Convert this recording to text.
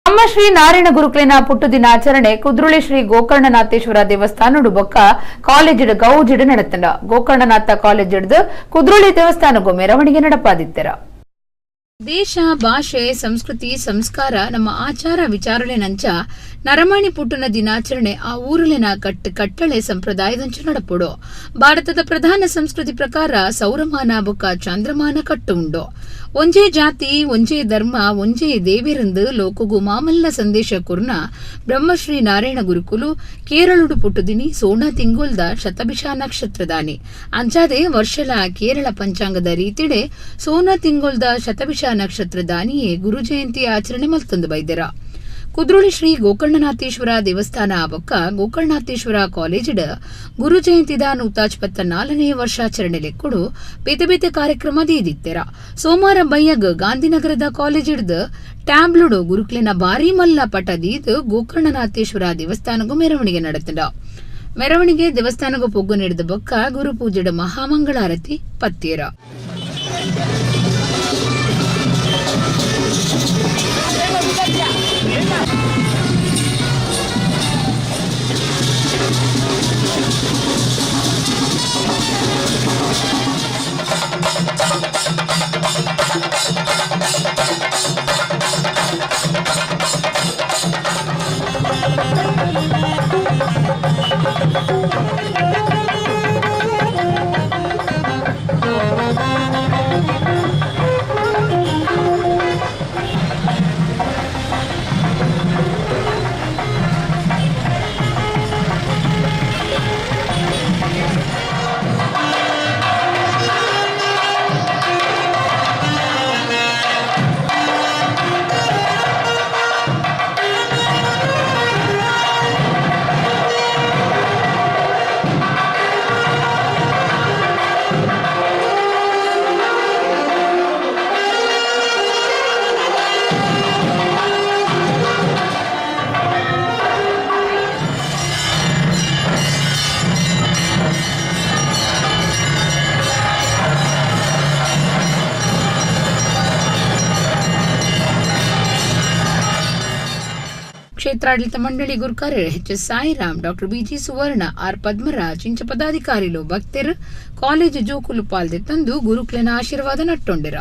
ಬ್ರಹ್ಮಶ್ರೀ ನಾರಾಯಣ ಗುರುಕ್ಲೆನ ಪುಟ್ಟು ದಿನಾಚರಣೆ ಕುದ್ರೋಳಿ ಶ್ರೀ ಗೋಕರ್ಣನಾಥೇಶ್ವರ ದೇವಸ್ಥಾನಡು ಬೊಕ್ಕ ಕಾಲೇಜಿಡ್ ಗೌಜಿಡ್ ನಡತಂಡ. ಗೋಕರ್ಣನಾಥ ಕಾಲೇಜಿಡ್ದು ಕುದ್ರೋಳಿ ದೇವಸ್ಥಾನಗೂ ಮೆರವಣಿಗೆ ನಡಪಾದಿತ್ತರ. ದೇಶ, ಭಾಷೆ, ಸಂಸ್ಕೃತಿ, ಸಂಸ್ಕಾರ, ನಮ್ಮ ಆಚಾರ ವಿಚಾರಲೆನಂಚ ನರಮಾಣಿ ಪುಟ್ಟುನ ದಿನಾಚರಣೆ ಆ ಊರುಲೆನ ಕಟ್ಟು ಕಟ್ಟಳೆ ಸಂಪ್ರದಾಯದಂಚ ನಡಪುಡು. ಭಾರತದ ಪ್ರಧಾನ ಸಂಸ್ಕೃತಿ ಪ್ರಕಾರ ಸೌರಮಾನ ಬೊಕ್ಕ ಚಾಂದ್ರಮಾನ ಕಟ್ಟು ಉಂಡು. ಒಂಜೇ ಜಾತಿ, ಒಂಜೇ ಧರ್ಮ, ಒಂಜೇ ದೇವಿರಂದು ಲೋಕಗು ಮಾಮಲ್ಲ ಸಂದೇಶ ಕುರ್ನ ಬ್ರಹ್ಮಶ್ರೀ ನಾರಾಯಣ ಗುರುಕುಲು ಕೇರಳುಡು ಪುಟ್ಟುದಿನಿ ಸೋಣ ತಿಂಗೊಲ್ದ ಶತಭಿಷ ನಕ್ಷತ್ರದಾನಿ. ಅಂಚಾದೆ ವರ್ಷಲ ಕೇರಳ ಪಂಚಾಂಗದ ರೀತಿಡೆ ಸೋನ ತಿಂಗೊಲ್ದ ಶತಭಿಷ ನಕ್ಷತ್ರದಾನಿಯೇ ಗುರು ಜಯಂತಿ ಆಚರಣೆ ಮಲ್ತಂದು ಬೈದೆರ. ಕುದ್ರೋಳಿ ಶ್ರೀ ಗೋಕರ್ಣನಾಥೇಶ್ವರ ದೇವಸ್ಥಾನ ಬೊಕ್ಕ ಗೋಕರ್ಣನಾಥೇಶ್ವರ ಕಾಲೇಜಿಡ್ ಗುರು ಜಯಂತಿದ 124ನೇ ವರ್ಷಾಚರಣೆ ಲೆಕ್ಕುಡು ಬೇತೆ ಬೇತೆ ಕಾರ್ಯಕ್ರಮ ದೀದಿತ್ತೆರ. ಸೋಮವಾರ ಬಯ್ಯಗ್ ಗಾಂಧಿನಗರದ ಕಾಲೇಜಿಡ್ದು ಟ್ಯಾಬ್ಲುಡು ಗುರುಕ್ಲೆನ ಭಾರೀ ಮಲ್ಲ ಪಟ ದೀದ್ ಗೋಕರ್ಣನಾಥೇಶ್ವರ ದೇವಸ್ಥಾನಗೂ ಮೆರವಣಿಗೆ ನಡೆತಂಡ. ಮೆರವಣಿಗೆ ದೇವಸ್ಥಾನಗೂ ಪೊಗ್ಗು ನಡೆದ ಬೊಕ್ಕ ಗುರು ಪೂಜೆಡ್ ಮಹಾಮಂಗಳಾರತಿ ಪತ್ತೇರ. ಕ್ಷೇತ್ರಾಡಳಿತ ಮಂಡಳಿ ಗುರುಕಾರ್ಯ H S Sairam, doctor BG Suvarna, R Padmaraj ಇಂಚ ಪದಾಧಿಕಾರಿಲು, ಭಕ್ತರು, ಕಾಲೇಜು ಜೋಕುಲು ಪಾಲ್ದೆ ತಂದು ಗುರುಕ್ಲೆನ ಆಶೀರ್ವಾದ ನಟ್ಟೊಂಡಿರ.